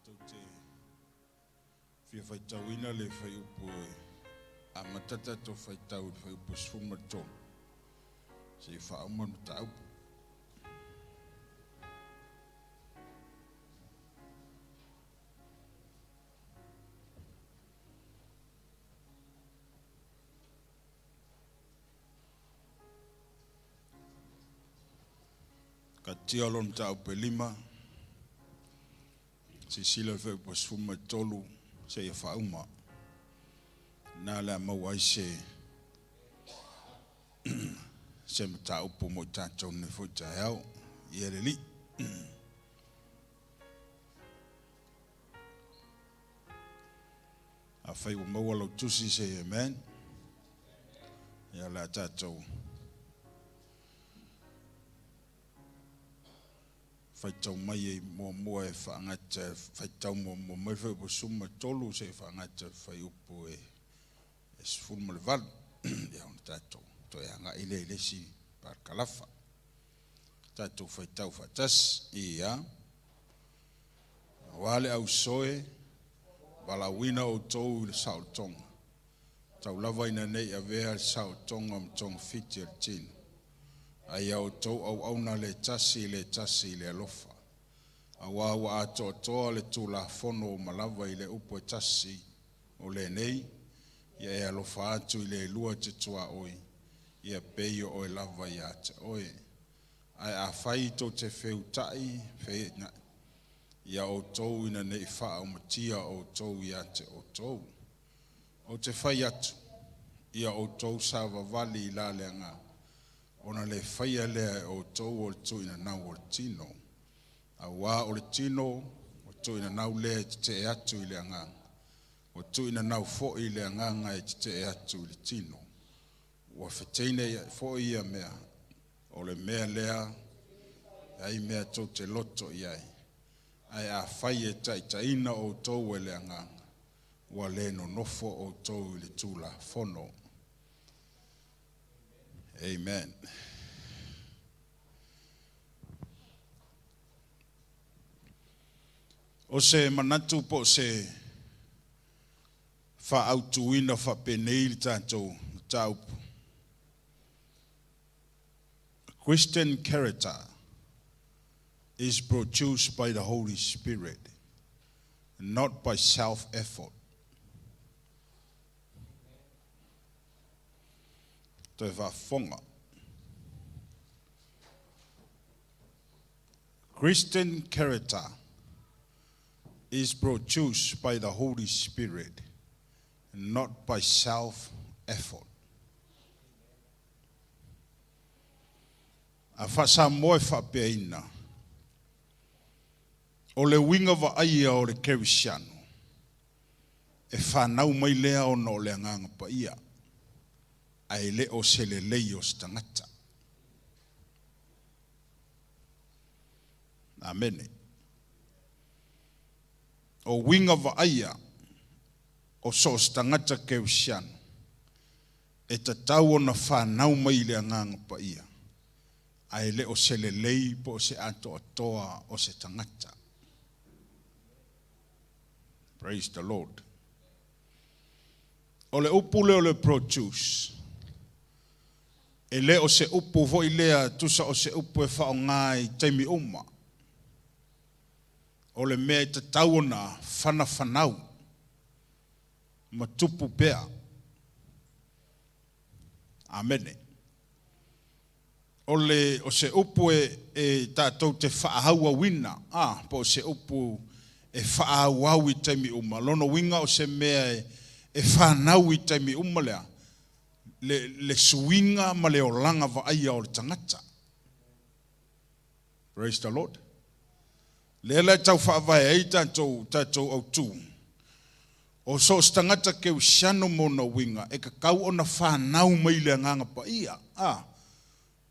Tou te fia faitauina le fuaiupu e amata tatou faitau i le fuaiupu 13 seia faauma le mataupu. Taatia loa le mataupu e 5, silasila i le fuaiupu 13 seia faauma. Na le a maua ai se mataupu mo i tatou nei foi taeao. Ia le Alii. Afai ua maua lau tusi, say amen. Ia o le a tatou faitau mai ai muamua e faagata, faitau muamua mai le fuaiupu 13 seia faagata le fuaiupu e 18. Ia ona tatou toe agai lea i le isi parakalafa. Tatou faitau faatasi. Ia. Aua le ausoe, valaauina outou i le saolotoga. Tau lava ina nei avea le saolotoga ma togafiti a le tino. A ia outou auauna le tasi i le tasi i le alofa. Aua ua atoatoa le Tulafono uma lava i le upu e tasi o lenei, ia e alofa atu i le lua e te tuaoi, ia pei o oe lava ia te oe. Ae afai tou te feuta'i ia outou ina nei faaumatia outou ia te outou. Ou te fai atu, ia outou savavali i la le agaga, ona le faia lea e outou o le tuuina o le tino. Aua o le tino, o tuuina lea e tetee atu i le agaga, o tuuina foi i le agaga e tetee atu i le tino. Ua feteenai foi ia mea, o le mea lea, ai mea tou te loto i ai. Ae afai e taitaiina outou e le agaga, ua le nonofo outou i le Tulafono. Amen. O se manatu po o se faaautuina faapenei le tatou mataupu. Christian character is produced by the Holy Spirit, not by self-effort. Toe faafofoga. Christian character is produced by the Holy Spirit, not by self-effort. A faa-Samoa e faapeaina, o le uiga vaaia o le kerisiano, e whanau mai lea ona o le agaga paia, ae le o se lelei o se tagata. Amene. O uiga vaaia o so o se tagata kerisiano, e tatau ona whanau mai i le agaga paia, ae le o se lelei po o se atoatoa o se tagata. Praise the Lord. O le upu lea o le produce, e le o se upu foi lea tusa o se upu e faaaoga i taimi uma. O le mea e tatau ona whanafanau ma tupu pea. Amene. O le o se upu e tatou te faahauauina, po o se upu e faaauau i taimi uma. Lona uiga o se mea e whanau i taimi uma lea, le suiga ma le olaga vaaia o le tagata. Praise the Lord. Lea la e tau faavae ai tatou autu. O so o se tagata kerisiano ma ona uiga, e tatau ona whanau mai le agaga paia.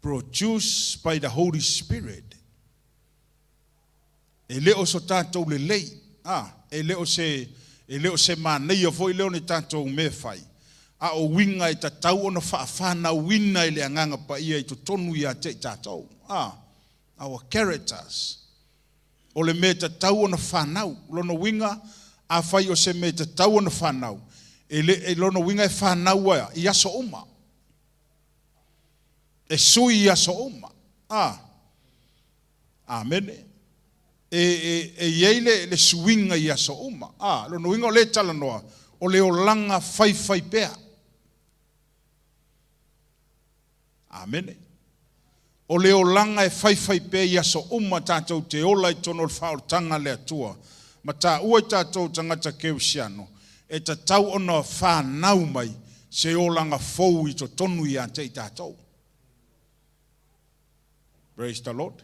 Produced by the Holy Spirit. E le o so tatou lelei. E le o se manaia foi lea o ni tatou mea fai. A o uiga e tatau ona faawhanauina i le agaga paia i totonu ia te i tatou. Our characters. O le mea e tatau ona fanau. O lona uiga, afai o se mea e tatau ona fanau, e le, e lona uiga e fanau ai i aso uma. E sui i aso uma. A. Amene. E i ai le suiga i aso uma. A, lona uiga o lea e talanoa, o le olaga faifaipea. Amene. O le olaga e faifaipea i aso uma tatou te ola i totonu o le faaolataga a le Atua. Ma taua i tatou tagata kerisiano, e tatau ona fanau mai se olaga fou i totonu ia te i tatou. Praise the Lord.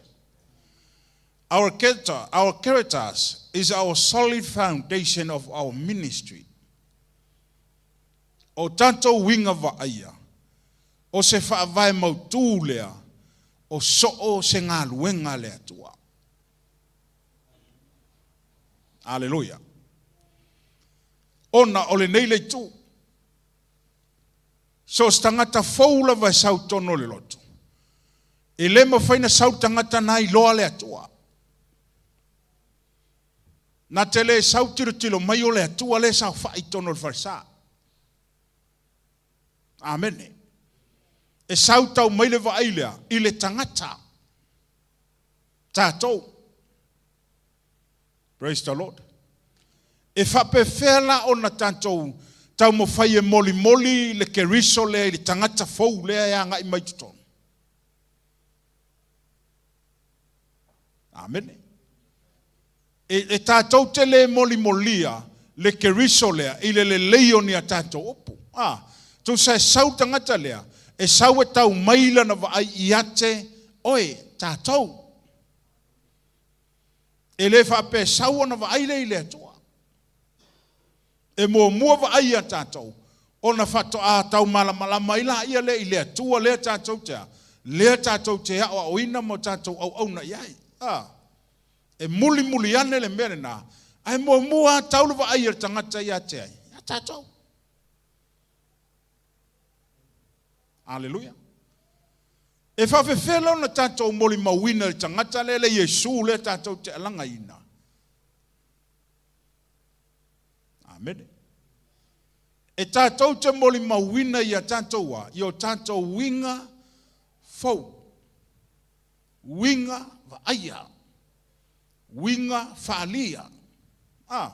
Our characters is our solid foundation of our ministry. O tatou uiga vaaia, o se faavae mautū lea, o so o se galuega a le Atua. Aleluia. Ona o lenei le itu. So o se tagata fou lava e sau totonu o le lotu. E le mafai ona sau tagata na iloa le Atua. Na te le sau tilotilo mai o le Atua le saofai i totonu o le falesa. Amene. E sau tau mai le vaai lea i le tagata. Tatou. Praise the Lord. E faapefea la ona tatou taumafai e molimoli le Keriso lea i le tagata fou lea e agai mai totonu. Amene. E tatou te le molimolia le Keriso lea i le lelei o ni a tatou upu. Ah, tusa e sau tagata lea, e sau e tau mai lana vaai ia te oe, tatou. E le faapea sau ona vaai lea i le Atua. E muamua vaai ia tatou, ona faatoa tau malamalama ai laia lea i le Atua lea tatou te a, lea tatou te aoaoina ma tatou auauna i ai. Ah, e mulimuli ane le mea lena, ae muamua tau le vaai a le tagata ia te ai, ia tatou. Aleluia. E faafefea la ona tatou molimauina i le tagata lea le Iesu lea tatou te alagaina. Amene. E tatou te molimauina ia tatou a, i o tatou uiga fou. Uiga vaaia. Uiga faalia. Ah.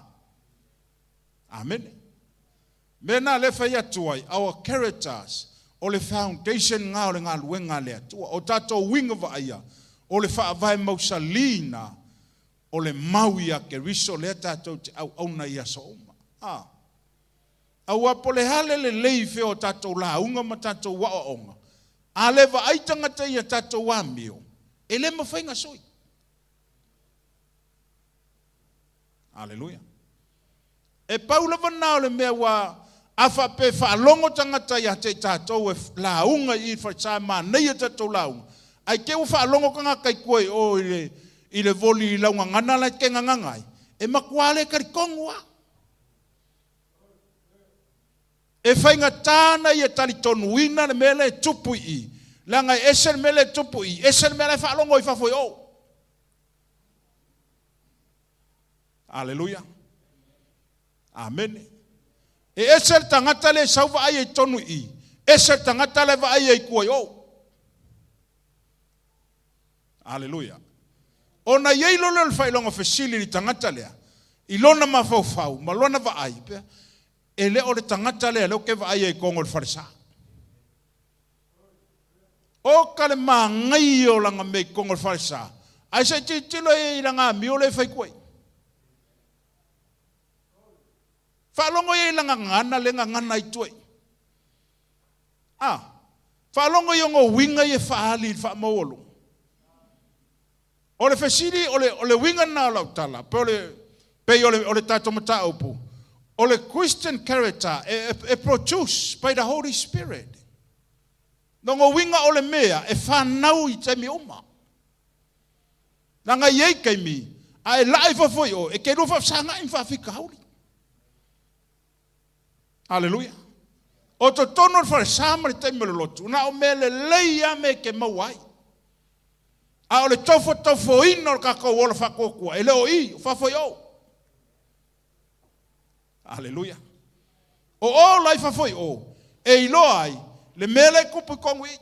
Amene. Mea na le fai atu ai, our characters, o le foundation ngā o le galuega a le Atua. O tatou uiga vaaia, o le faavae mausaliina, o le mau ia Keriso lea tatou te auauna i aso uma. Ah. Aua po le hale lelei fea o tatou lauga ma tatou aoaoga. A le vaai tagata ia tatou amio, e le mafai ona sui. Aleluia. E pau lava na o le mea ua a faapea faalogo tagata ia te i tatou e lauga i falesa manaia tatou lauga. Ai te ua faalogo tagata i tua i o i le voli i lau gagana la e te gagana ai. E matua le talitonu a. E faigata na ia talitonuina le mea lea e tupu i i. Leaga e ese le mea lea e tupu i i, ese le mea la e faalogo i fafo i o. Aleluia. Amene. E ese le tagata le sau vaai ai tonu i i, ese le tagata le vaai ai tua i o. Aleluia. Ona iai lo lea o le faailoga fesili i le tagata lea, i lona mafaufau ma lona vaai, pea, e le o le tagata lea lea ou te vaai ai i totonu o le falesa. O ka le magaia o lana mea i totonu o le falesa, ae se i tilotilo i lana amio lea e fai atu ai. Faalogo ia i lana gagana lea e gagana ai tua i. Ah, faalogo i ona uiga ia e faaali i le faamaualuga. O le fesili, o le uiga lena o lau tala, pe o le, pei o le tatou mataupu, o le Christian character e produce by the Holy Spirit. Lona uiga o le mea e fanau i taimi uma. Leaga i ai taimi, a e laa i fafo i o, e te lua faafesagai ma faafitauli. Aleluia. O totonu o le falesa ma le taimi o le lotu, na o mea lelei lava mea e te maua ai. A o le tofotofoina o le tatou ola faatuatua, e le o i, o fafo i o. Aleluia. O o la i fafo i o, e iloa ai le mea lea e tupu i totonu i i.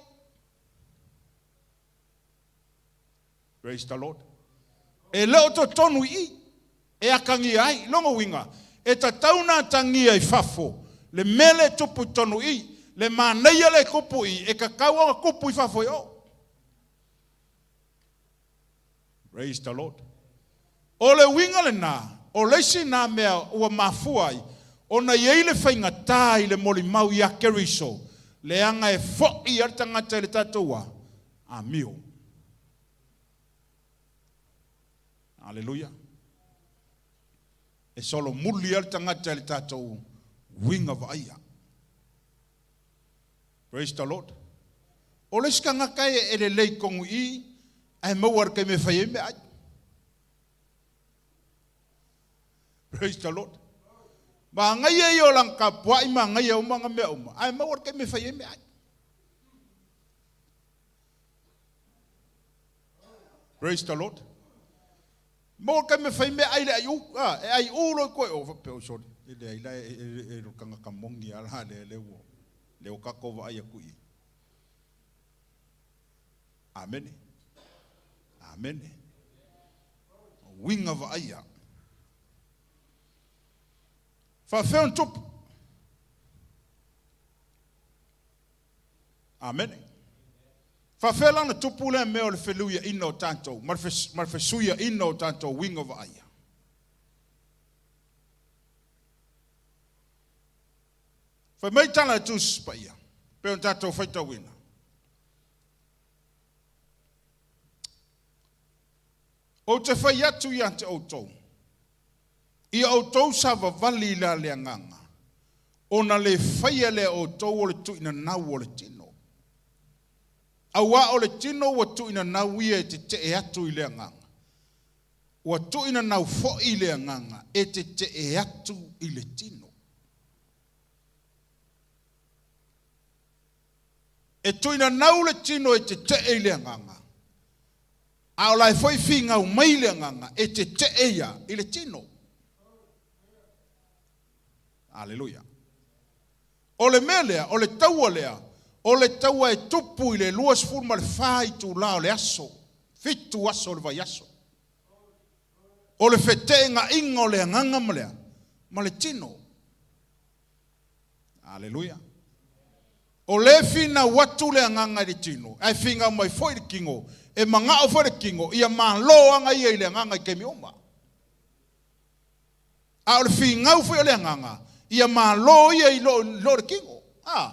Praise the Lord. E le o totonu i i, e atagia ai. Lona uiga, e tatau ona atagia i fafo le mea lea e tupu i totonu i i. Le manaia lea e tupu i i, e tatau ona tupu i fafo i o. Praise the Lord. O le uiga lena, o le isi na mea ua mafua ai ona i ai le faigatā i le molimau ia Keriso, leaga e fo'i lava le tagata i le tatou a, amio. Aleluia. E solomuli lava le tagata i le tatou uiga vaaia. Praise the Lord. O le isi tagata e lelei i totonu i i, ae maua i le taimi e fai ai meaai. Praise the Lord. Manaia ia o lana tapuai, manaia uma ana mea uma, ae maua le taimi e fai ai meaai. Praise the Lord. Maua le taimi e fai meaai le aiu, a, e aiu loa i toe o, faapea, oi sorry, e leai la e le tagata moni lava la lea, lea ua, lea ua tatou vaai atu i i. Amene. Amene. O uiga vaaia. Faafefea ona tupu? Amene. Faafefea la ona tupu lea mea o le feluiaina o tatou ma le fesuiaina o tatou uiga vaaia? Fai mai tala a Tusi Paia, pei ona tatou faitauina. Ou te fai atu ia te outou, ia outou savavali i la le agaga, ona le faia lea e outou o le tuuinanau o le tino. Auā o le tino ua tuuinanau ia e tetee atu i le agaga, ua tuuinanau foi le agaga e tetee atu i le tino. E tuuinanau le tino e tetee i le agaga, a o la e foi figau mai le agaga e tetee ia i le tino. Aleluia. O le mea lea, o le taua lea, o le taua e tupu i le 24 itulā o le aso, 7 aso o le vaiaso. O le feteenaiga o le agaga ma le a? Ma le tino. Aleluia. O lea e finau atu le agaga i le tino, ae finau mai foi le tino, e manao foi le tino, ia malo aga ia i le agaga i taimi uma. A o le finau foi o le agaga, ia malo ia i lo, lo le tino. A,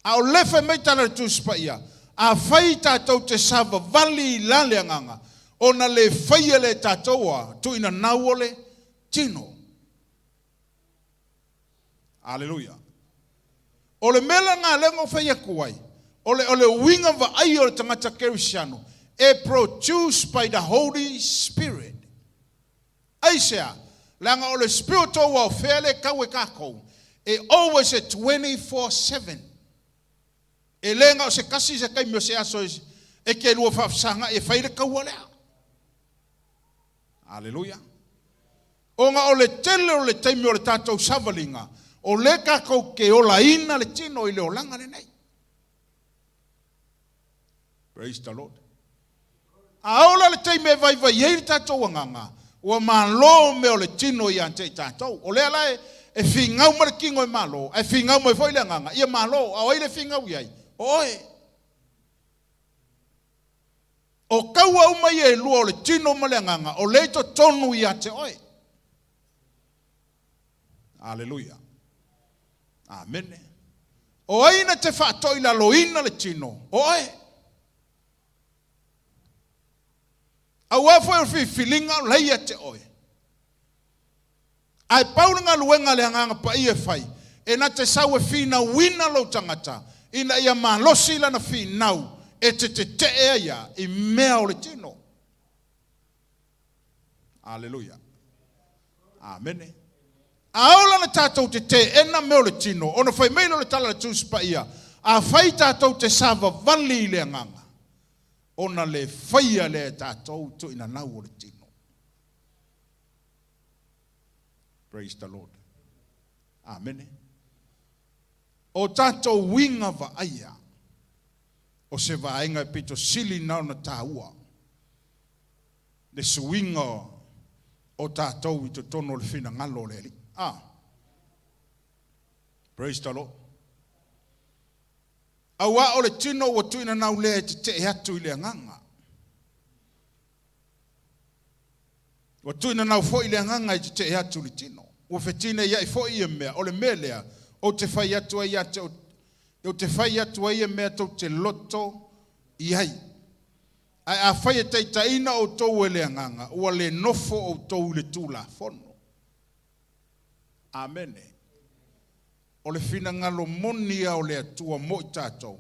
a o lea fai mai tala a le Tusi Paia, afai tatou te savavali i la le agaga, ona le faia lea e tatou a tuuinanau o le tino. Aleluia. O le mea lena lea na ou fai atu ai, o le, o le uiga vaai o le tagata kerisiano, e produce by the Holy Spirit. Aisea? Leaga o le spiritual warfare lea e tau e tatou, e always e 24/7. E le na o se tasi se taimi o se aso e te lua faafesagai e fai le taua lea. Aleluia. Ona o le tele o le taimi o le tatou savaliga, o lea tatou te olaina le tino i le olaga lenei. Praise the Lord. A ola le taimi e vaivai ai le tatou agaga, ua malo mea o le tino ia te i tatou. O lea la e figau mai le tino e malo, ae figau mai foi le agaga, ia malo. A o ai le figau i ai? O oe. O taua uma ia e lua o le tino ma le agaga, o lea i totonu ia te oe. Aleluia. Amene. O ai na te faatoilaloina le tino? O oe. Aua foi o le filifiliga o la ia te oe. Ae pau le galuega a le Agaga Paia e fai, e na te sau e finauina lou tagata ina ia malosi lana finau e te tetee ai a i mea o le tino. Aleluia. Amene. A ola na tatou te teena mea o le tino, ona fai mai lea o le tala a le Tusi Paia, afai tatou te savavali i le Agaga, Ona le faia lea e tatou tuuinanau o le tino. Praise the Lord. Amene. O tatou uiga vaaia o se vaega e pito sili na ona taua le suiga o tatou i totonu o le finagalo o le Alii. Ah. Praise the Lord. Auā o le tino ua tuuina nau lea e tetee atu i le agaga. Ua tuuina nau foi le agaga e tetee atu i le tino. Ua fetineiai foi ia mea, o le mea lea, ou te fai atu ai ia te ou te fai atu ai ia mea tou te loto i ai. Ae afai e taitaiina outou e le agaga, ua le nofo outou i le Tulafono. Amene. O le finagalo moni ia o le Atua mo i tatou,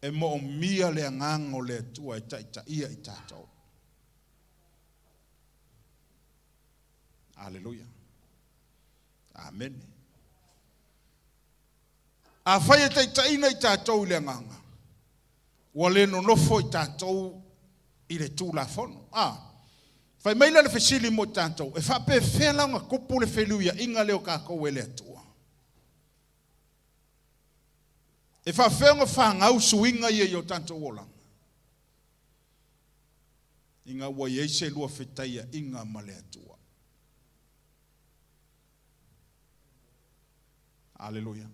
e moomia le agaga o le Atua e taitaia i tatou. Aleluia. Amene. Afai e taitaiina i tatou i le agaga, ua le nonofo i tatou i le Tulafono. A fai mai lea le fesili mo i tatou, e faapefea la ona tupu le feluiaiga lea o tatou e le Atua? E faafefea ona fanau suiga ia i o tatou olaga? Ina ua i ai se lua fetaiaiga ma le Atua. Aleluia.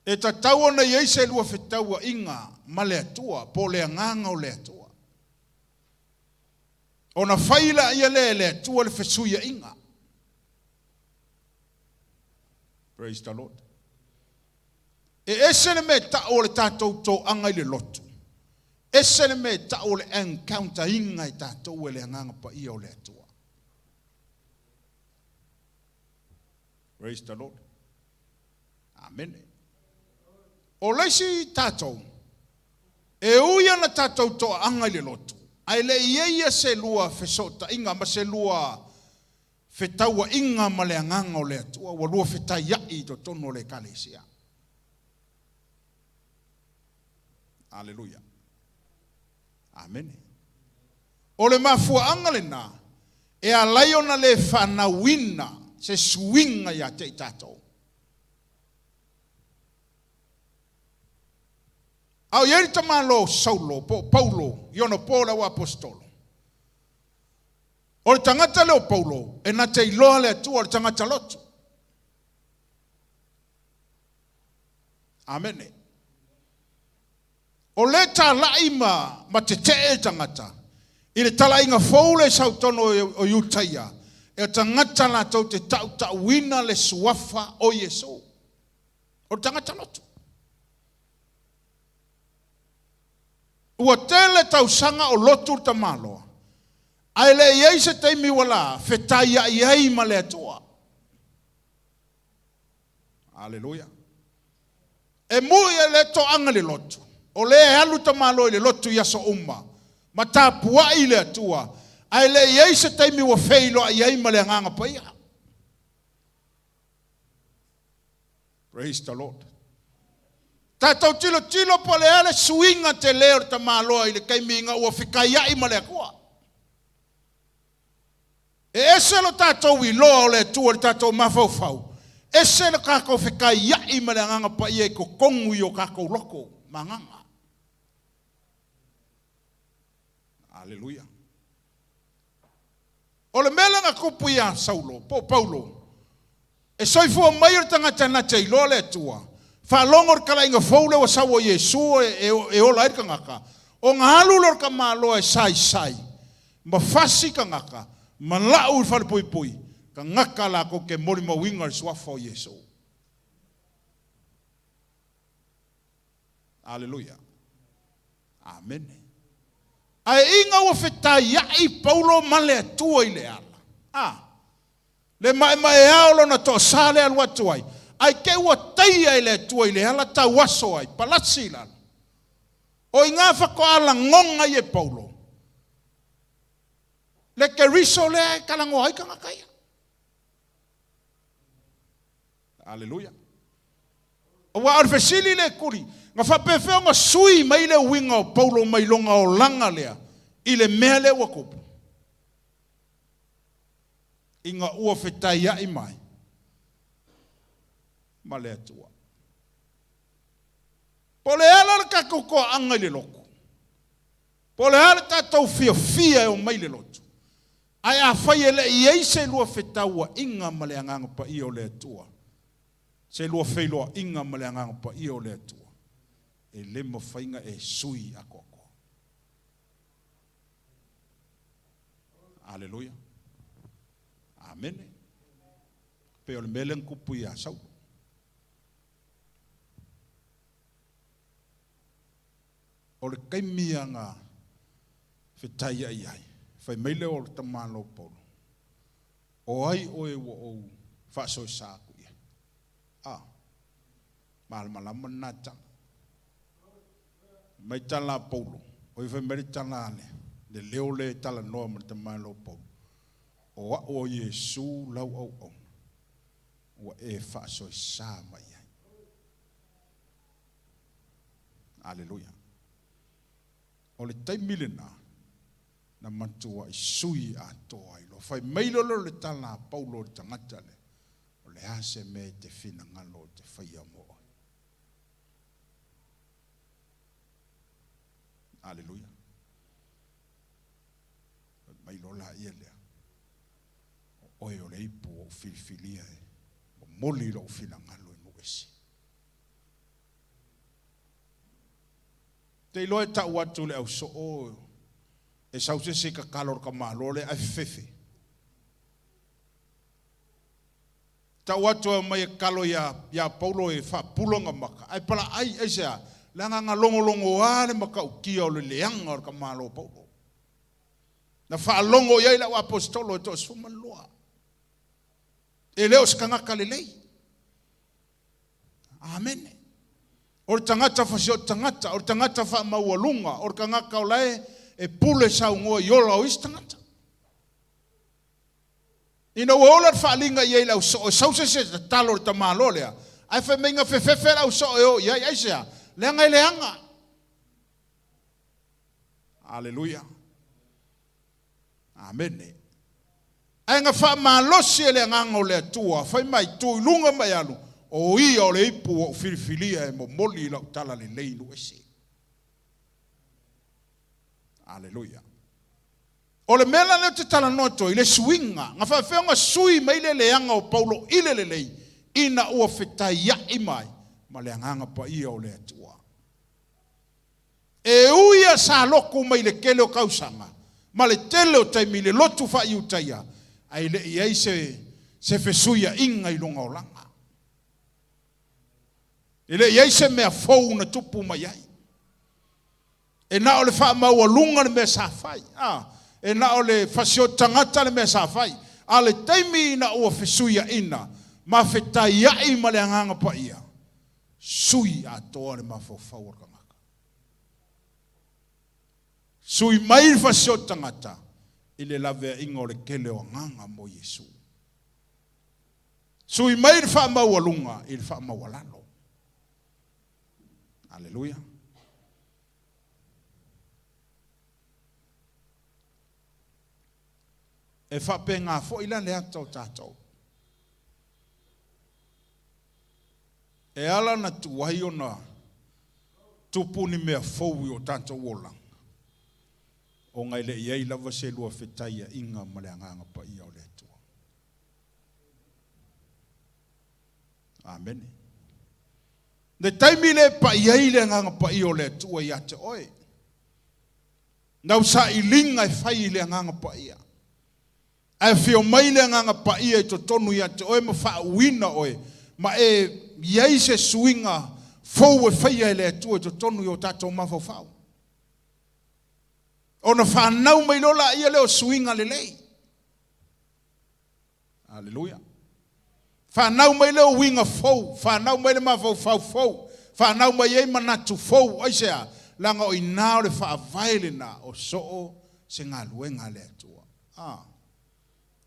E tatau ona i ai se lua fetauaiga ma le Atua, po o le agaga o le Atua. Ona fai laia lea e le Atua le fesuiaiga. Praise the Lord. E ese le mea e tau o le tatou toaga i le lotu. Ese le mea e tau o le encounter inga e tatou e le agaga paia o le Atua. Praise the Lord. Amene. O le isi tatou, e ui ana tatou toaaga i le lotu, ae le i ai ia se lua fesootaiga ma se lua fetauaiga ma le agaga o le Atua, ua lua fetaiai i totonu o le ekalesia. Aleluia. Amene. O le mafuaaga lena e ala ai ona le fanauina se suiga ia te i tatou. A o i ai le tamaloa o Saulo po o Paulo i ona po o le auaposetolo. O le tagata lea o Paulo e na te iloa le Atua, o le tagata lotu. Amene. O le talai ma tetee le tagata i le talaiga fou le sautono o Iutaia, e tagata latou te tautauina le suafa o Iesu. O le tagata lotu. Ua tele tausaga o lotu le tamaloa, ae le i ai se taimi ua la fetaiai ai ma le Atua. Aleluia. E mui e le toaga le lotu, o le e alu tamaloa i le lotu i aso uma, ma tapuai le Atua, ae le i ai se taimi ua feiloai ai ma le agaga paia. Praise the Lord. Tatou tilotilo po o le a le suiga tele o le tamaloa i le taimi ina ua fetaiai ma le Atua. E ese lo tatou iloa o le Atua i le tatou mafaufau, ese le tatou fetaiai ma le agaga paia i totonu i o tatou loto ma agaga. Aleluia. O le mea lea na tupu ia Saulo po o Paulo, e soifua mai o le tagata na te iloa le Atua, faalogo i le talaiga fou lea ua sau o Iesu e ola ai le tagata, ona alu lea o le tamaloa e saisai ma fasi tagata ma lau i le falepuipui, tagata latou te molimauina le suafa o Iesu. Aleluia. Amene. Ae ina ua fetaiai Paulo ma le Atua i le ala. A le maemaea o lona toasa le alu atu ai, ae te i ua taia e le Atua i le ala tauaso ai, palasi i lalo. O i ina faatoa lagona ai e Paulo le Keriso lea e talanoa ai tagata ia. Aleluia. Aua o le fesili lea e tuli, Na faapefea ona sui mai le uiga o Paulo mai lona olaga lea i le mea lea ua tupu? Ina ua fetaiai mai ma le Atua. Po o le a la le tatou toaaga i le lotu, po o le a le tatou fiafia e omai i le lotu, ae afai e le i i ai se lua fetauaiga ma le Agaga Paia o le Atua, se lua feiloaiga ma le Agaga Paia o le Atua, e le mafai ona e sui atoatoa. Aleluia. Amene. Pei o le mea lea na tupu ia Saulo. O le taimi ia na fetaiai ai, fai mai lea o le tamaloa o Paulo, O ai oe ua ou faasoesa atu i ai? A, malamalama lena tala. Fai mai tala a Paulo, oi fai mai le tala a le leo lea e talanoa ma le tamaloa o Paulo, O au o Iesu lau auauna, ua e faasoesa mai ai. Aleluia. O le taimi lena, na matuai sui atoa ai loa. Fai mai loa lea o le tala a Paulo i le tagata lea, O le a se mea e te finagalo ou te faia mo oe? Aleluia. Fai mai loa laia lea, O oe o le ipu ua ou filifilia e momoli lou finagalo i nuu ese. Te iloa e tau atu i le ausoo e sau se isi e tatalo i le tamaloa lea ae fefefe. Tau atu e omai e tatalo ia, ia Paulo e faapula ona maka, ae palaai, aisea? Leaga na logologoa le matautia o le leaga o le tamaloa o Paulo. Na faalogo i ai le au aposetolo e toa-12. E le o se tagata lelei. Amene. O le tagata fasioti tagata, o le tagata faamaualuga, o le tagata o la e e pule saunoa i ola o isi tagata. Ina ua ola le faaaliga i ai i le ausoo, e sau se isi e tatalo i le tamaloa lea, ae fai mai na fefefe le ausoo e o i ai. Aisea? Leaga e leaga. Aleluia. Amene. Ae na faamalosi e le Agaga o le Atua, fai mai, Tu i luga ma e alu, o ia o le ipu ua ou filifilia e momoli i lau talalelei i nuu ese. Aleluia. O le mea la lea ou te talanoa atu ai, le suiga, na faapefea ona sui mai le leaga o Paulo i le lelei, ina ua fetaiai mai ma le Agaga Paia o le Atua. E ui a sa lotu mai le tele o tausaga ma le tele o taimi i le lotu faa-Iutaia, ae le i ai se se fesuiaiga i lona olaga. E le i ai se mea fou na tupu mai ai. E na o le faamaualuga le mea sa fai. A, e na o le fasioti tagata le mea sa fai. A o le taimi ina ua fesuiaina ma fetaiai ma le Agaga Paia, sui atoa le mafaufau o le tagata. Sui mai le fasioti tagata i le laveaiga o le tele o agaga mo Iesu. Sui mai le faamaualuga i le faamaualalo. Aleluia. E faapena foi la le ata o tatou. E ala ona tuai ona tupu ni mea fou i o tatou olaga, ona e le i ai lava se lua fetaiaiga ma le Agaga Paia o le Atua. Amene. Le taimi lea e pai ai le Agaga Paia o le Atua ia te oe, nau sailiga e fai i le Agaga Paia. Ae afio mai le Agaga Paia i totonu ia te oe ma faauuina oe, ma e i ai se suiga fou e faia e le Atua i totonu i o tatou mafaufau. Ona fanau mai loa laia lea o suiga lelei. Aleluia. Fanau mai lea o uiga fou, fanau mai le mafaufau fou, fanau mai ai manatu fou. Aisea? Leaga o i ina o le faavae lena o soo se galuega a le Atua. A.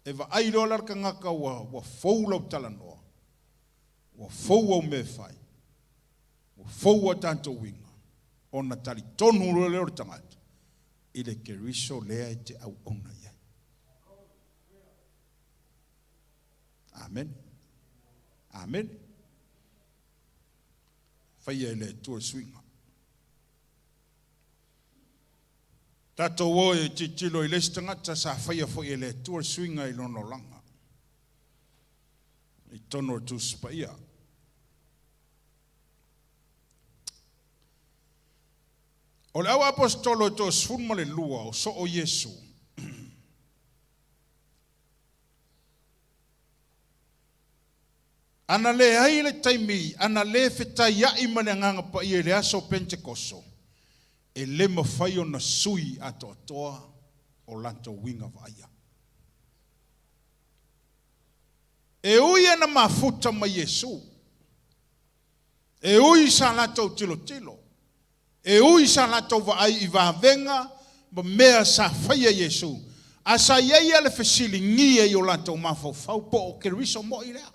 E vaai loa la le tagata ua, ua fou lau talanoa, ua fou au mea e fai, ua Ua fou a tatou uiga, ona talitonu loa lea o le tagata i le Keriso lea e te auauna i ai. Amene. Amene. Faia e le Atua le suiga. Tatou o e tilotilo i le isi tagata sa faia foi e le Atua le suiga i lona olaga i totonu o le Tusi Paia. O le au aposetolo e 12 o soo Iesu. Ana leai le taimi, ana le fetaiai ma le Agaga Paia i le aso o Penetekoso, e le mafai ona sui atoatoa o latou uiga vaaia. E ui e na mafuta ma Iesu, e ui sa latou tilotilo, e ui sa latou vaai i vavega ma mea sa faia Iesu, a sa i ai lava le fesiligia i o latou mafaufau po o Keriso moi lea.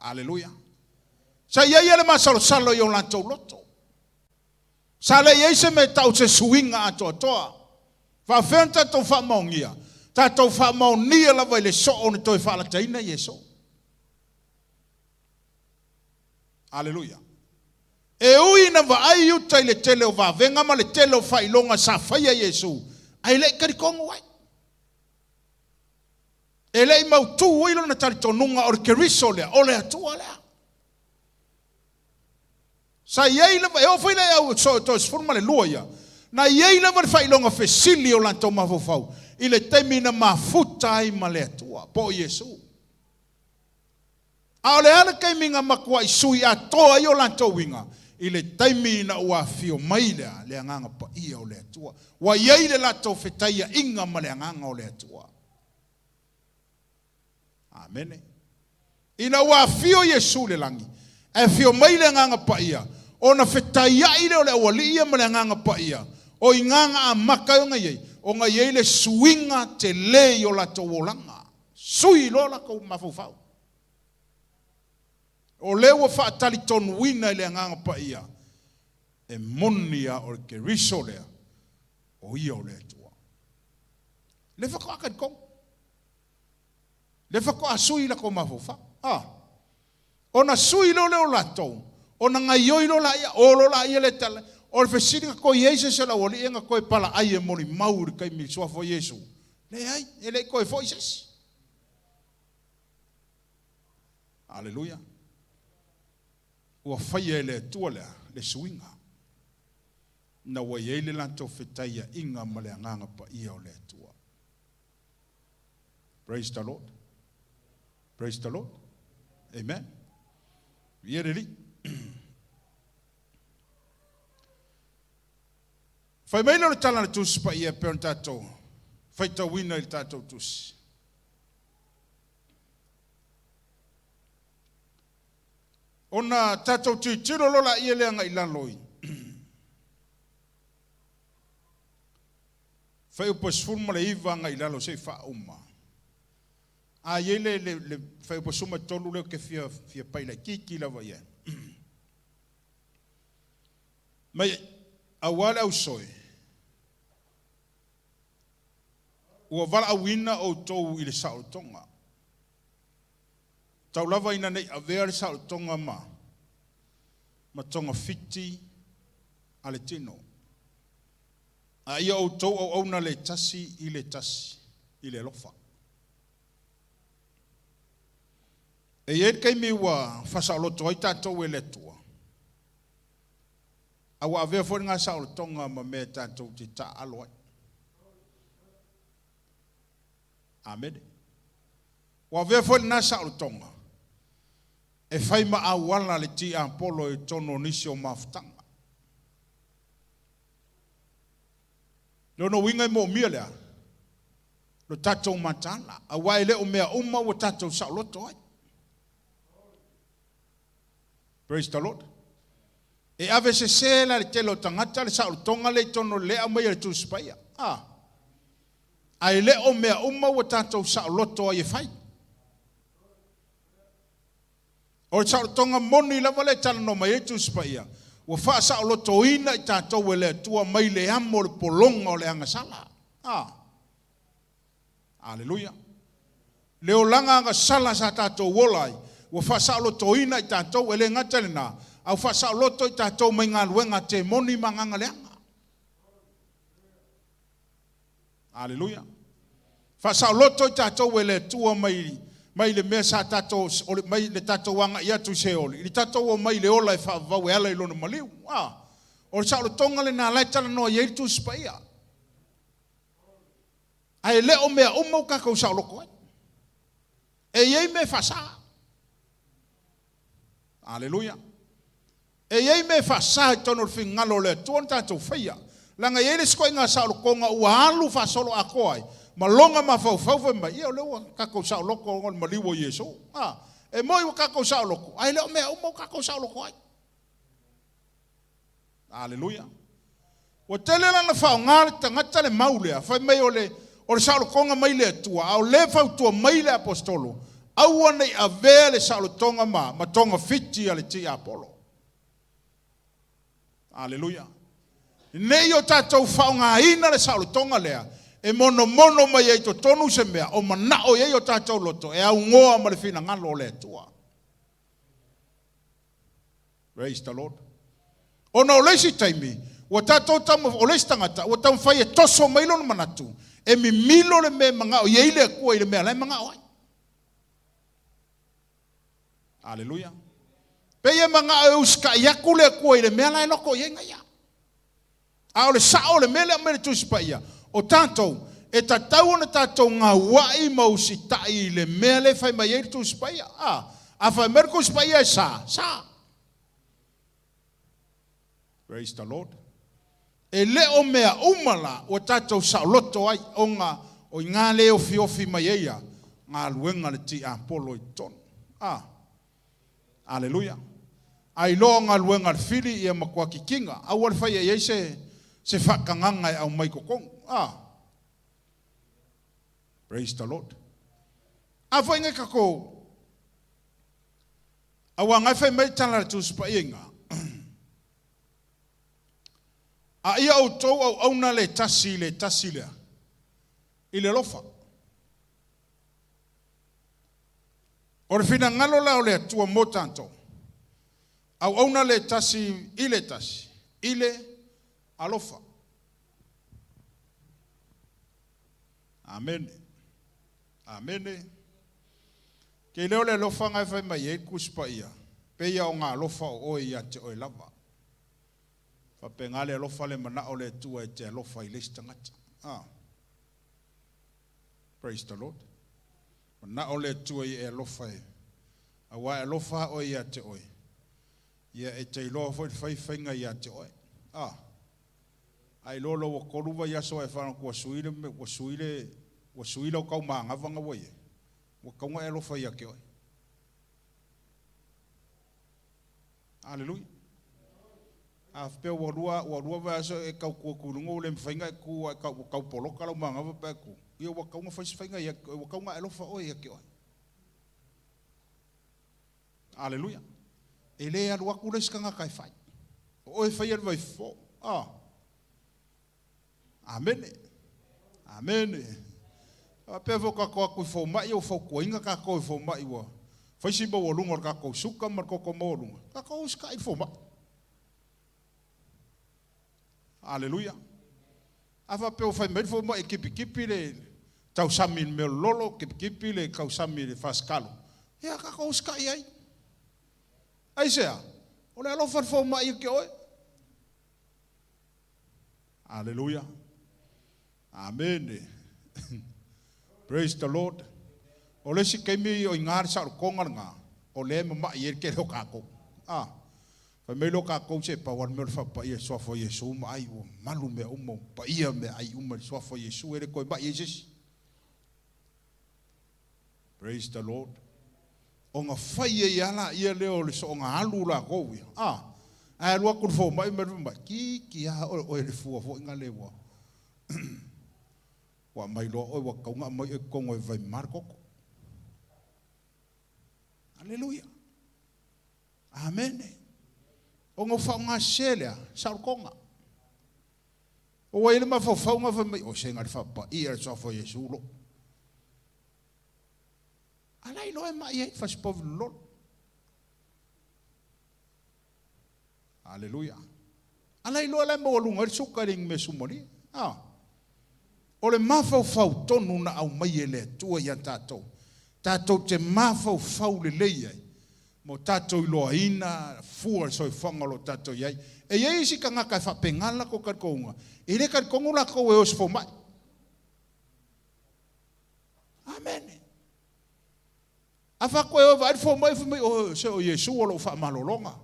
Aleluia. Sa i ai lava le masalosalo i o latou loto. Sa le i ai se mea e tau se suiga atoatoa. Faafefea ona tatou faamaonia? Tatou faamaonia lava i le soo na toe faalataina Iesu. Aleluia. E ui ina vaai Iuta i le tele o vavega ma le tele o faailoga sa faia Iesu, ae le i talitonu ai. E le i mautu ai lona talitonuga o le Keriso lea, o le Atua lea. Sa i ai lava, e oo foi le au soo e 12 ia, na i ai lava le faailoga fesili o latou mafaufau i le taimi na mafuta ai ma le Atua, po o Iesu. A o le a le taimi na matuai sui atoa ai o latou uiga? I le taimi ina ua afio mai lea le Agaga Paia o le Atua, ua i ai le latou fetaiaiga ma le Agaga o le Atua. Amene. Ina ua afio Iesu i le lagi, ae afio mai le Agaga Paia, ona fetaiai lea o le aualii ia ma le Agaga Paia, o i ina na amata ai ona i ai, ona i ai le suiga tele i o latou olaga. Sui loa latou mafaufau. O lea ua faatalitonuina e le Agaga Paia, e moni lava o le Keriso lea, o Ia o le Atua. Lea faatoa talitonu. Lea faatoa sui latou mafaufau. A. Ona sui loa lea o latou, ona gaioi loa laia, o loa laia le tala. O le fesili na toe i ai se isi o le aualii ia na toe palaai e molimau i le taimi i le suafa o Iesu? Leai, e le i toe foi se isi. Aleluia. Ua faia e le Atua lea le suiga ina ua i ai le latou fetaiaiga ma le Agaga Paia o le Atua. Praise the Lord. Praise the Lord. Amen. Ia le Alii. Fai mai lea o le tala a le Tusi Paia e pei ona tatou faitauina i le tatou tusi. Ona tatou tilotilo loa laia lea agai i lalo i Fuaiupu e 19 agai i lalo se i faauma. A i ai le, le, le fuaiupu 13 lea ou te fia, fia pai laitiiti lava i ai. Mai, auā le ausoe, ua valaauina outou i le saolotoga. Tau lava ina ne i avea le saolotoga ma, ma togafiti a le tino. A ia outou auauna le tasi i le tasi i le alofa. E i ai le taimi ua faasaoloto ai tatou e le Atua, a ua avea foi lena saolotoga ma mea tatou te taaalo ai. Amene. Ua avea foi lena saolotoga e fai ma auala le tiapolo i totonu o nisi o mafutaga. Lona uiga e moomia le a? Lo tatou mataala, aua e le o mea uma ua tatou saoloto ai. Praise the Lord. E ave sese la le tele o tagata le saolotoga lea i totonu o le aumai e le Tusi Paia. Ah. Ae le o mea uma ua tatou saoloto ai e fai. O le saolotoga moni lava lea e talanoa mai ai le Tusi Paia, ua faasaolotoina i tatou e le Atua mai le amo o le pologa o le agasala. A. Aleluia. Le olaga agasala sa tatou ola ai, ua faasaolotoina i tatou, e le gata i lena, a ua faasaoloto i tatou mai galuega a temoni ma agaga leaga. Aleluia. Faasaoloto i tatou e le Atua mai mai le mea sa tatou mai le tatou agai atu i Seoli, i le tatou omai i le ola e faavavau e ala i lona maliu. A, o le saolotoga lena la e talanoa i ai le Tusi Paia. Ae le o mea uma ua tatou saoloto ai. E i ai mea e faasa. Aleluia. E i ai mea e faasa i totonu o le finagalo o le Atua ona tatou faia. Leaga e i ai le isi ituaiga saolotoga ua alu faasoloatoa ai ma loga mafaufau fai mai, ia o lea ua tatou saoloto ona o le maliu o Iesu. A, e moni ua tatou saoloto, ae le o mea uma ua tatou saoloto ai. Aleluia. Ua tele la ona faaaoga le tagata le mau lea, fai mai o le, o le saolotoga mai le Atua, a o lea e fautua mai le Aposetolo, aua ne i avea le saolotoga ma, ma togafiti a le tiapolo. Aleluia. Ne i o tatou faaaogaina le saolotoga lea e monomono mai ai i totonu se mea o manao i ai o tatou loto e augoa ma le finagalo o le Atua. Praise the Lord. Ona o le isi taimi, ua tatou taumafai, o le isi tagata, ua taumafai e toso mai lona manatu, e mimilo le mea e manao i ai le Atua i le mea la e manao ai. Aleluia. Pei e manao e usitai atu le Atua i le mea la e loto i ai na ia. A o le sao o le mea lea e aumai i le Tusi Paia, o tatou, e tatau ona tatou gauai ma usitai i le mea lea e fai mai ai le Tusi Paia. A, a fai mai le Tusi Paia e sa, sa. Praise the Lord. E le o mea uma la ua tatou saoloto ai, ona o i ina lea e ofiofi mai ai ia galuega a le tiapolo i totonu. A. Aleluia. A iloa o galuega a le fili ia matua kikiga, aua le faia i ai se, se faatagaga e aumai i totonu. A. Praise the Lord. A foi ngai tatou, aua ngai fai mai le tala a le Tusi Paia i ina, A ia outou auauna le tasi i le tasi lea, i le alofa. O le finagalo la o le Atua mo tatou, auauna le tasi i le tasi, i le alofa. Amene. Amene. Ke leo le alofa ngai fai mai ai le Tusi Paia, peia o ngā alofa o oe ia te oe lava. Faapena le alofa le manao o le Atua e te alofa i le isi tagata. Ah. Praise the Lord. Manao le Atua ia e alofa e, aua e alofa lava oe ia te oe, ia e te iloa foi le fai faiga ia te oe. Ah. A iloa loa ua tolu vaiaso ae faalogo atu ua sui le, ua sui le, ua sui lau taumagava na ua i ai, ua tatau ona e alofa ia te oe. Aleluia. A faapea ua lua, ua lua vaiaso e tau tu atu i luga ua le mafai ona e tu ae tau, ua tau poloka lau manava pe a e tu, ia ua tatau ona fai se faiga ia te oe, ua tatau ona e alofa oe ia te oe. Aleluia. E le alu atu le isi tagata e fai. O oe e faia le vaifofo. Ah. Amene. Amene. Faapea foi tatou atu i fomai, ua fautuaina tatou e fomai ua fai si maualuga o le tatou suka ma le toto maualuga, tatou usitai i le fomai. Aleluia. A faapea ua fai mai le fomai e kipikipī le tausami i le mea o le lolo, kipikipī le tausami i le fasikalo, ia tatou usitai ai. Aisea? O le alofa le fomai ia te oe. Aleluia. Amene. Praise the Lord. O le isi taimi o i ina le saolotoga lena, o lea e mama'i ai le tele o tatou. A, fai mai loa tatou, se pau lava le mea o le faapaia i le Suafa o Iesu ma ai, ua malu mea uma, ua paia meaai uma i le Suafa o Iesu, e le toe ma'i ai se isi. Praise the Lord. Ona fai ai lava laia lea o le soona alu latou ia. A, ae alu atu le fomai ma le fai mai, ki ki a oe oe le fua foi na le ua ua aumai loa oe ua tatau ona aumai oe i totonu e vaimama le toto. Aleluia. Amene. Ona ua faaaoga sese lea saolotoga. Ua i ai le mafaufauga fai mai, o se na le faapaia le suafa o Iesu lou. A la iloa e mai ai le fasipovi lololo. Aleluia. A la iloa la e maualuga ai le suka e le ni mea sumalie. A. O le mafaufau tonu na aumai e le Atua ia tatou, tatou te mafaufau lelei ai, mo tatou iloaina fua o le soifuaga o lo o tatou i ai. E i ai isi tagata e faapena le latou talitonuga, e le talitonu latou e o i se fomai. Amene. A faapea e o e vaai le fomai fai mai, oh, se o Iesu o lou faamalologa.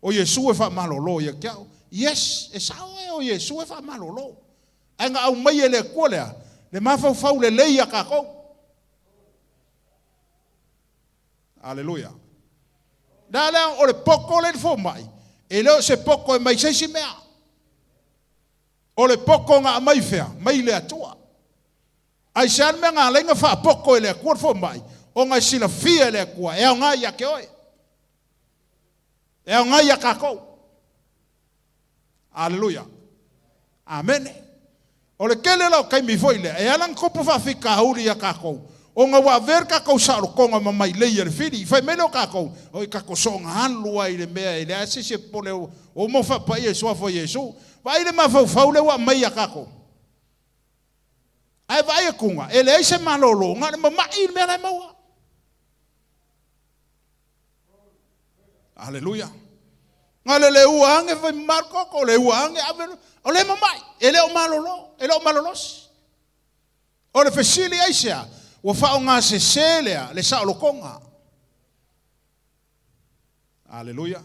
O Iesu e faamalolo ia te au. Yes, e sao e o Iesu e faamalolo. Ae na aumai e le Atua lea, le mafaufau lelei ia tatou. Aleluia. La lea o le poto le fomai, e le o se poto e mai se isi mea. O le poto na aumai fea? Mai le Atua. Aisea le mea na ala ai ona faapoto e le Atua le fomai? Ona e silafia e le Atua e aoga ia te oe. E aoga ia tatou. Aleluia. Amene. O le tele la o taimi foi lea, e ala ona tupu faafitauli ia tatou, ona ua avea le tatou saolotoga ma mailei a le fili. Fai mai lea o tatou, oi tatou soona alu ai i le mea e leai se isi e popole ua uma ona faapaia i suafa o Iesu. Vaai le mafaufau lea ua aumai ia tatou. Ae vaai atuga, e leai se malolo, na o le mama'i le mea la e maua. Aleluia. Na le le ua age fai mamalu koko, le ua age ave, o le mama'i, e le o malolo, e le o malolosi. O le fesili aisea, ua faaaoga sese lea le saolotoga. Aleluia.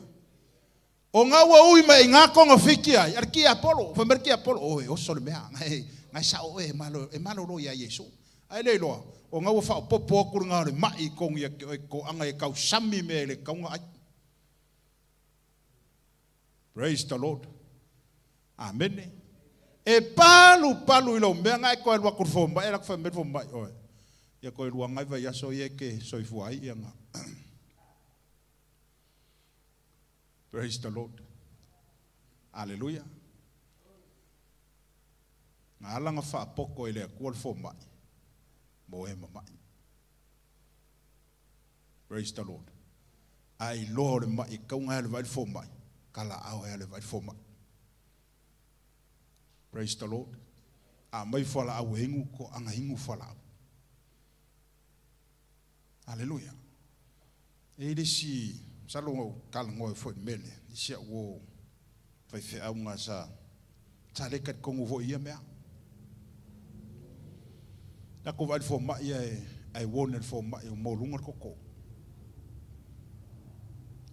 O ngā ua ui mai i ngā konga fiki ai, a le tiapolo, fai mai le tiapolo, o e oso le mea, ngai sao oe e malo, e malolo ia Iesu. Ae le iloa, o ngā ua whaopopo aku le ngā o le mai i kongi a ke oe ko anga e kausami mea i le kaunga ai. Praise the Lord. Amene. E palu palu i lau mea ngai koe alu atu i le fomai, ala fai mai le fomai oe. Ia koe lua ngai vai aso ia ke soifua ai ia nga. Praise the Lord. Aleluia. Nga ala nga faapoto e le Atua le fomai mo e mama'i. Praise the Lord. A iloa o le ma'i kaunga e le vaai le fomai, kala ao e le vaai le fomai. Praise the Lord. A mai fualaau e inu ko anga inu fualaau. Aleluia. E le si salo ngau kala ngoi foi mele. Isi au o fai feau ngā sa sa le kat kongu foi ia mea. Na ko vai fo mai e ai wone fo mai o molunga koko.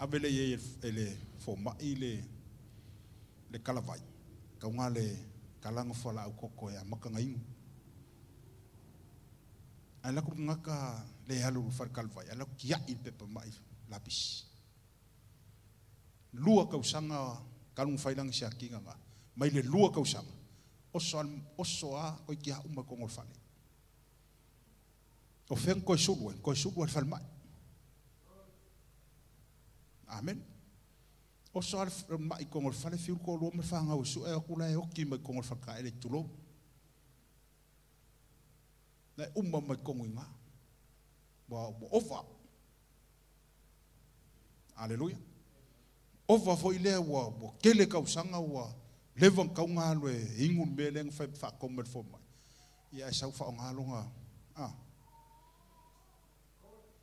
Ave le ye e le fo mai le kalavai. Kaunga le kalanga fualaau koko e amaka nga inu. Ai la ku ngaka le halu far kalvai. Ala kia i pepa mai lapis. Lua kausanga kalung failang sia kinga nga. Mai le lua kausanga. Oso al oso a koi kia uma kongol fale. O feng koi sulu koi sulu al fal mai. Amen. Oso al mai kongol fale fiu ko lua me whanga usu e akula e oki mai kongol whaka ele tulo. Na uma mai kongo inga. Wa ova. Aleluia. Ova foi lea ua ua kele kausanga ua leva kaunga alu e ingu le mea lea na fai faakoma le fomai. Ia e sau faaaogaloga. Ah.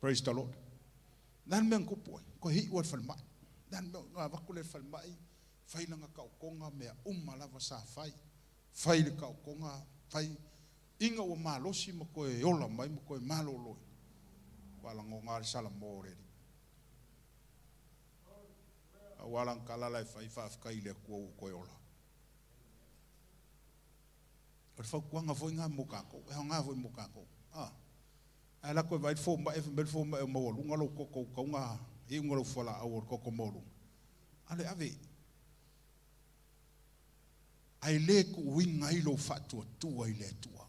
Praise the Lord. Nan mea kupu ai, ko hi ua falemai. Nan mea ngā vaku le falemai, fai langa kaukonga mea uma lava sa fai. Fai le kaukonga, fai inga ua malosi ma koe ola mai ma koe malolo. Wala ngonga le sala mo le. A wala kala lai fai faafetai i le Atua ua koe ola. O le fautuaga foi ngā mo kākou, e aoga foi mo kākou. Ah. Ae la koe vai le fomai, fai mai le fomai o maualuga lou koko kauga iuga lau fualaau o le koko maualuga. Ale ave. Ae le tuuina ai lou faatuatua i le Atua.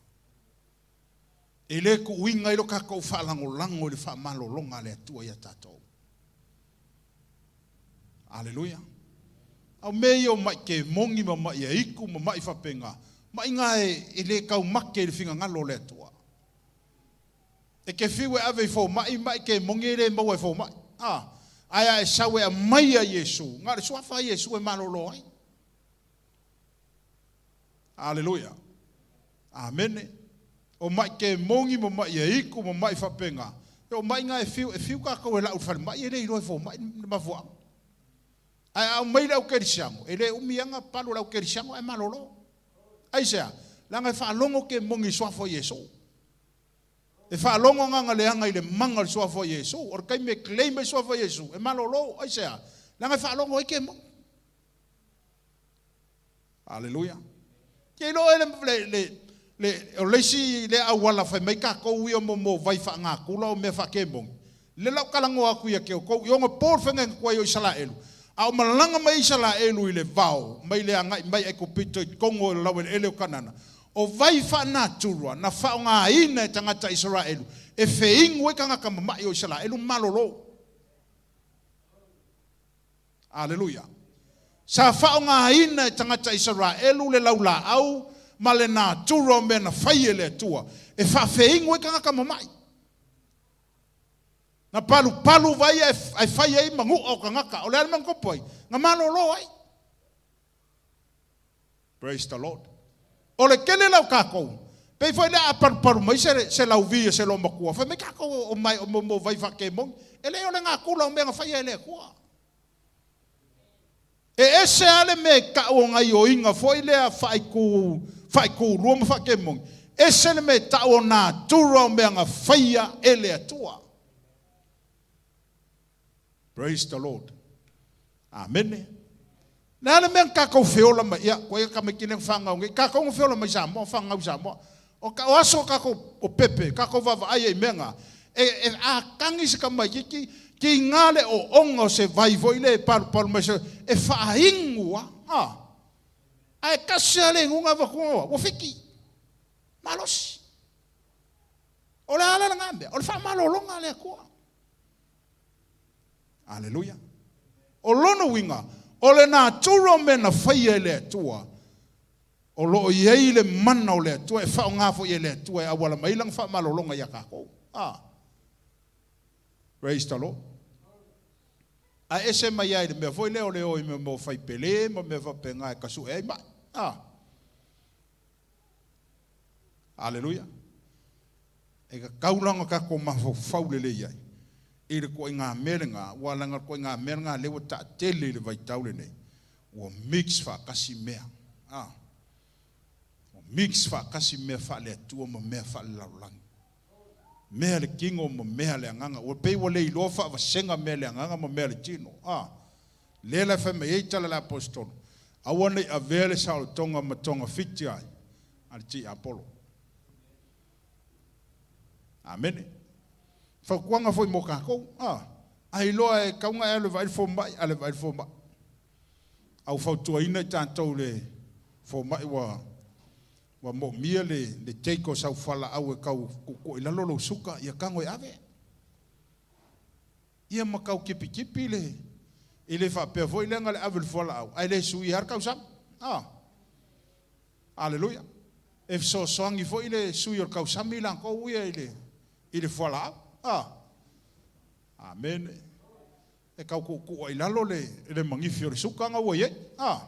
E le tuuina ai lo tatou faalagolago i le faamalologa a le Atua ia tatou. Aleluia. A o mea ia o ma'i kemogi ma ma'i aiku ma ma'i faapena, ma'iga e lē taumate i le finagalo o le Atua. E te fiu e ave i foma'i ma'i kemogi e lē maua e foma'i. A, ae a e sau e aumai ia Iesu, na o le suafa lava Iesu e malōlō ai. Aleluia. Amene. O ma'i kemogi ma ma'i aiku ma ma'i faapena, o ma'iga e fiu, e fiu tatou e la'u i le falemai e le iloa e foma'i le mafuaaga. Ae a aumai le aukerisiano, e le umi lava ona palu e le aukerisiano ae malolo. Aisea? Leaga e faalogo kemogi i le suafa o Iesu. E faalogo agaga leaga i le maga o le suafa o Iesu. O le taimi e claim ai le suafa o Iesu, e malolo. Aisea? Leaga e faalogo ai kemogi. Aleluia. Ke iloa le, le, le, le, o le isi lea auala fai mai tatou ia mo vai faanatura o mea faakemogi. Le lau talanoa atu ia te outou, i ona po le faiga tuai o Isaraelu, a o malaga mai Isaraelu i le vao, mai le agai mai Aikupito i totonu o le laueleele o Kanana, o vai faanatura na faaaogaina e tagata Isaraelu e feinu ai tagata mama'i o Isaraelu malolo. Aleluia. Sa faaaogaina e tagata Isaraelu le laulaau ma le natura o mea na fai e le Atua e faafeinu ai tagata mama'i. Na palupalu vai ae fai ai manu'a o tagata. O le a le mea na tupu ai? Na malolo ai. Praise the Lord. O le tele la o tatou, pei foi lea a palupalu mai se lauvi a se loomatua, fai mai tatou o mai o mo vai faakemoni. E le o le natura o mea na faia e le Atua. E ese lava le mea e tau o gaioiga foi lea faaitu faaikulua ma faakemoni, ese le mea e tau o natura o mea na faia e le Atua. Praise the Lord. Amene. Le a le mea na tatou feola mai, ia, koe ia tamaiti lea na fanau nei, tatou na feola mai Samoa, fanau i Samoa. O, ka, o aso tatou o pepe, tatou vaavaai ai i mea na, e, e a tagi se tamaitiiti, tiga le ooga o se vai foi lea e palupalu mai se, e faainu lava. A, ae tasi lava le inuga avatu, ua fiki. Malosi. O le a la lena mea? O le faamalologa a le Atua. Aleluia. O lona uiga, o le natura o mea na faia e le Atua, o lo o i ai le mana o le Atua e faaaoga foi e le Atua e auala mai lana faamalologa iā tatou. Ah. Praise the Lord. Ae ese mai ai le mea foi lea o le o i mea mo faipele ma mea faapena e tasu'e ai ma'i. Ah. Aleluia. E tatau la ona tatou mafaufau lelei ai i le ituaiga mea lena, aua leaga o le ituaiga mea lena lea ua taatele i le vaitau lenei, ua mix faatasi mea. A, ua mix faatasi mea faale-Atua ma mea faale-lalolagi. Mea le tino ma mea le agaga. Ua pei ua le iloa faavasega mea le agaga ma mea le tino. A, lea la e fai mai ai tala a le Aposetolo, aua ne i avea le saolotoga ma togafiti ai a le tiapolo. Amene. Fautuaga foi mo tatou. A, a iloa e tau ona e alu e vaai le fomai, alu e vaai le fomai. A ua fautuaina i tatou le fomai ua ua moomia le le take o sau fualaau e tau tuutuu i lalo lou suka, ia tago e ave. Ia ma tau tipitipi le e le faapea foi lea na le ave le fualaau ae le suia lava le tausami. A. Aleluia. E fesoasoani foi le sui o le tausami latou ia i le i le fualaau. A. Amene. E tau tuutuu ai i lalo le le magifi o le suka na ua i ai. A.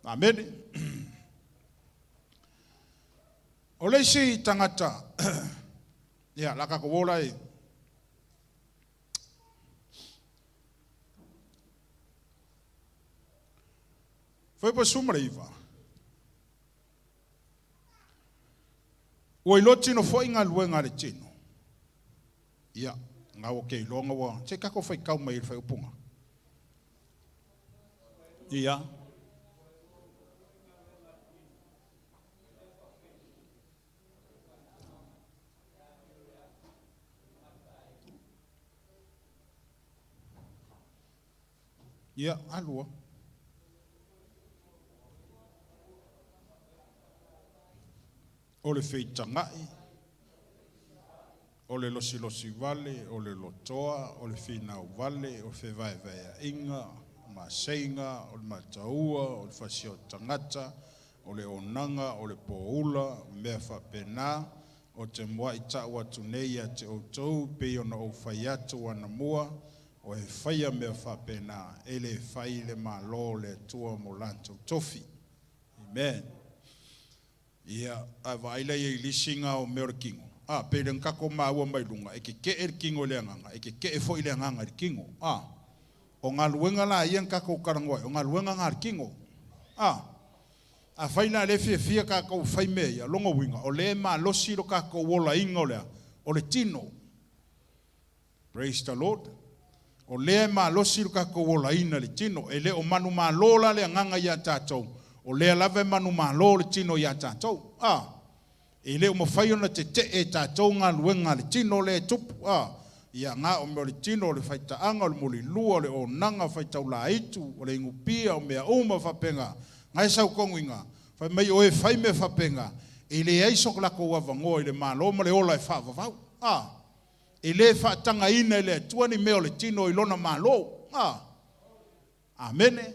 Amene. O le isi tagata ia la tatou o la i Fuaiupu 19. Ua iloa tino foi galuega a le tino. Ia, na ua ke iloa ua se tatou faitau mai i le fuaiupuga. Ia. Ia, alu a. O le feitagai. O le losilosi vale, o le lotoa, o le finau vale, o le fevaevaeaiga, o maseiga, o le mataua, o le fasia o tagata, o le onaga, o le poula, o mea faapena, ou te muai tau atu nei ia te outou, pei ona ou fai atu anamua, o e faia mea faapena, e le fai le Malo o le Atua mo latou tofi. Amen. Ia, a vaai la i ai i le isi ga o mea o le tino, a, pei le tatou maua mai luga, e tetee le tino i le agaga, e tetee foi le agaga i le tino. A, o galuega la ia na tatou talanoa ai, o galuega na a le tino. A, afai la o lea e fiafia tatou e fai mea ia, lona uiga, o lea e malosi lo tatou olaina o le a? O le tino. Praise the Lord. O lea e malosi lo tatou olaina i le tino. E le o manumalo la le agaga ia tatou, o lea lava e manumalo le tino ia tatou. A, e le o mafai ona tetee e tatou galuega a le tino lea e tupu. A, ia na o mea o le tino, o le faitaaga, o le mulilua, o le onaga, o faitaulaitu, o le inupia, o mea uma faapena. Na e sau tonu i ina, fai mai o e fai mea faapena, e leai so latou avanoa i le Malo ma le ola e faavavau. A, E le faatagaina e le Atua ni mea o le tino i Lona Malo. A. Amene.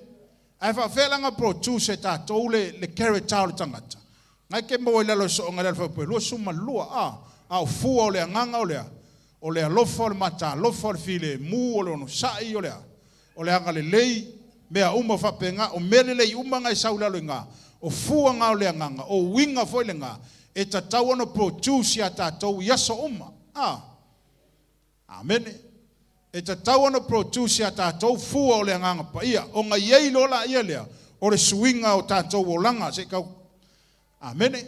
Ae faafefea la ona produce e tatou le, le character o le tagata? Na e ke maua i lalo e sooga i le alafaiupue 22. A. A o fua o le agaga o le a? O le alofa, o le matalofa, o le filemu, o le onosai, o le a? O le agalelei, mea uma faapena, o mea lelei uma na e sau i lalo i ina, o fua na o le agaga, o uiga foi lena e tatau ona produce ia tatou i aso uma. A. Amene. E tatau ona produce ia tatou fua o le Agaga Paia, ona i ai loa laia lea o le suiga o tatou olaga se i tau. Amene.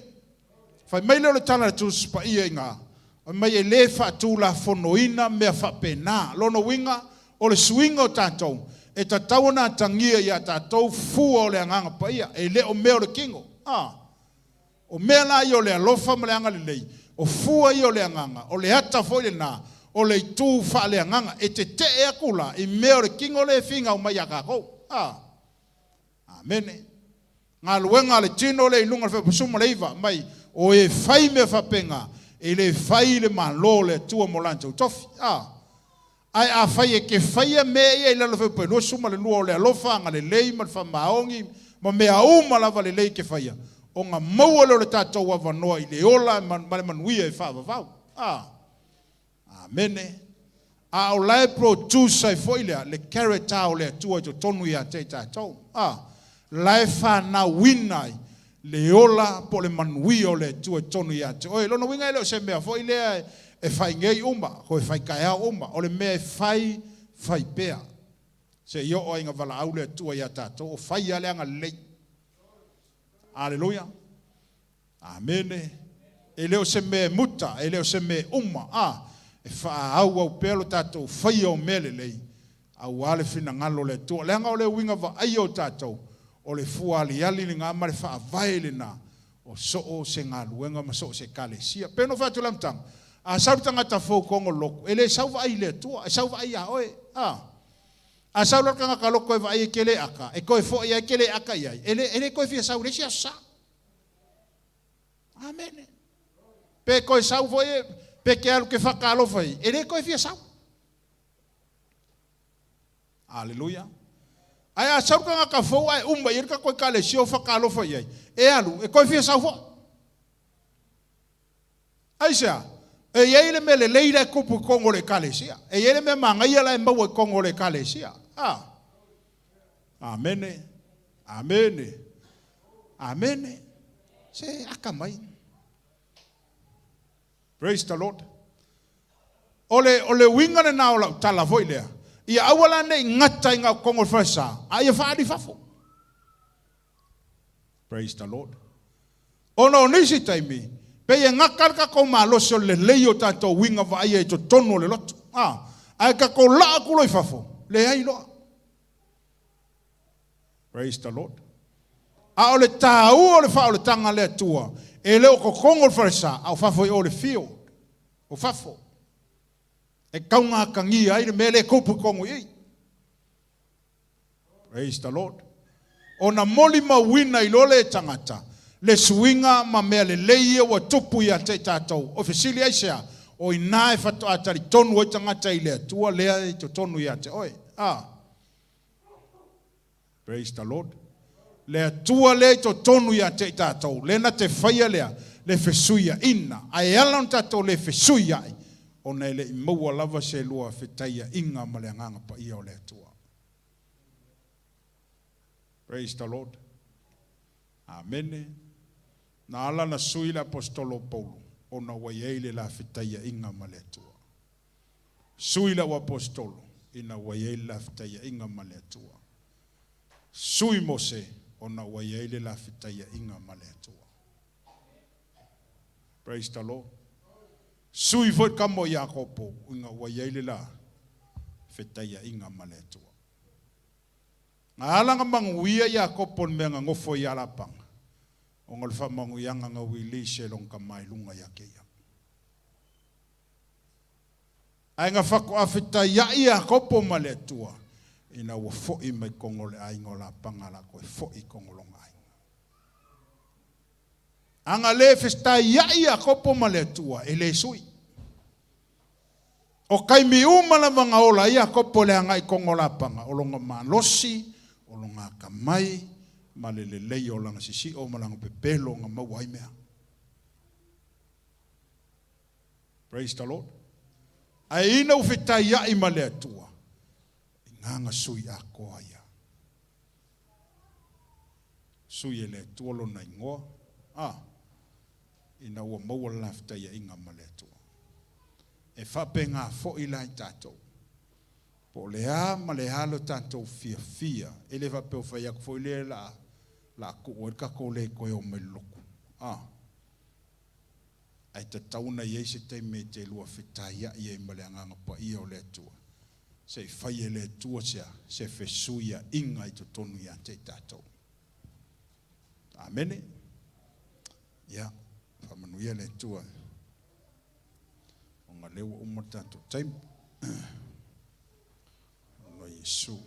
Fai mai lea o le tala a le Tusi Paia i ina, fai mai e le faatulafonoina mea faapena. Lona uiga, o le suiga o tatou, e tatau ona atagia ia tatou fua o le Agaga Paia, e le o mea o le tino. A. O mea la ia o le alofa ma le agalelei, o fua ia o le agaga, o le ata foi lena o le itu faaleagaga, e tetee atu la i mea o le tino lea e finau mai ia tatou. A. Amene. Galuega a le tino lea i luga o le 79, mai, o e fai mea faapena, e le fai le Malo o le Atua mo latou tofi. A. Ae afai e te faia mea ia i lalo o le 22 o le alofa, agalelei ma le faamaoni ma mea uma lava lelei e te faia, ona maua lea o le tatou avanoa i le ola ma le manuia e faavavau. A. Amene. A o la e produce ai foi lea le character o le Atua i totonu ia te i tatou. A. La e fanauina ai le ola po o le manuia o le Atua i totonu ia te oe. Lona uiga e le o se mea foi lea e fai nei uma, ko e fai taeao uma. O le mea e fai, fai pea. Se i oo ai ina valaau le Atua ia tatou, o fai lava le agalelei. Aleluia. Amene. E le o se mea e muta, e le o se mea e uma, a, e faaauau pea lo tatou faia o mea lelei, aua le finagalo o le Atua. Leaga o le uiga vaaia o tatou, o le fua aliali lena ma le faavae lena o so o se galuega ma so o se ekalesia. Pei ona ou fai atu i le amataga, a sau le tagata fou i totonu o le lotu, e le sau vaai i le Atua, e sau vaai ia oe. A, a sau loa le tagata loto e vaai e te le aka, e toe foi lava e te le aka i ai, e le, e le toe fia sau i le isi aso Sa. Amene. Pe toe sau foi, pe te alu te whakaalofa i, e le toe fia sau. Aleluia. Ae a sau le tagata fou ae uma i ai le tatou ekalesia o whakaalofa i ai, e alu, e toe fia sau foi. Aisea? E i ai le mea lelei la e tupu i totonu o le ekalesia. E i ai le mea manaia la e maua i totonu o le ekalesia. Ah. Amene. Amene. Amene. Se akamai. Praise the Lord. O le, o le uiga lena o lau tala foi lea, ia aua la ne i gata i ngā totonu o le falesa, a ia faaali i fafo. Praise the Lord. Ona o nisi taimi, pei e gata le tatou malosi o le lelei o tatou uiga vaaia i totonu o le lotu. A, ae tatou laa atu loa i fafo, leai loa. Praise the Lord. A o le tāua o le faaolataga a le Atua, e le o totonu o le falesa, a o fafo i o le field, o fafo. E taugatagia ai le mea lea e tupu i totonu i i. Praise the Lord. Ona molimauina i loa le tagata le suiga ma mea lelei ia ua tupu ia te i tatou. O fesili aisea? O i ina e faatoa talitonu ai tagata i le Atua lea e i totonu ia te oe. A. Praise the Lord. Le Atua lea i totonu ia te i tatou, lea na te faia lea, le fesuiaina. Ae ala ona tatou le fesuiai, ona e le i maua lava se lua fetaiaiga ma le Agaga Paia o le Atua. Praise the Lord. Amene. Na ala na sui le aposetolo o Paulo, ona ua i ai le la fetaiaiga ma le Atua. Sui lau aposetolo, ina ua i ai le la fetaiaiga ma le Atua. Sui Mose, ona ua i ai le la fetaiaiga ma le Atua. Praise the Lord. Sui foi le kama o Iakopo, ina ua i ai le la fetaiaiga ma le Atua. Na ala na manuia Iakopo i le mea na nofo ai ia Lapana, ona o le faamanuiaga na release e lona tama i luga ia te ia. Ae na faatoa fetaiai Iakopo ma le Atua ina ua foi mai totonu o le aiga o Lapana o le a toe foi i totonu o lona aiga. A na le fetaiai Iakopo ma le Atua, e le sui. O taimi uma lava na ola ai Iakopo i le agai i totonu o Lapana, o lona malosi, o lona atamai, ma le lelei o lana sisio ma lana pepelo na maua ai mea. Praise the Lord. Ae ina ua fetaiai ma le Atua, ina na sui atoa ia. Sui e le Atua lona igoa, a, ina ua maua le la fetaiaiga ma le Atua. E faapena foi la i tatou. Po o le a ma le a lo tatou fiafia, e le faapea ua fai atu foi lea o le a, le a tuu ai le tatou le toe o mai i le lotu. A. Ae tatau ona i ai se taimi e te lua fetaiai ai ma le Agaga Paia o le Atua, se i fai e le Atua se a? Se fesuiaiga i totonu ia te i tatou. Amene. Ia, faamanuia le Atua. Ona lea ua uma le tatou taimi. Ona Iesu.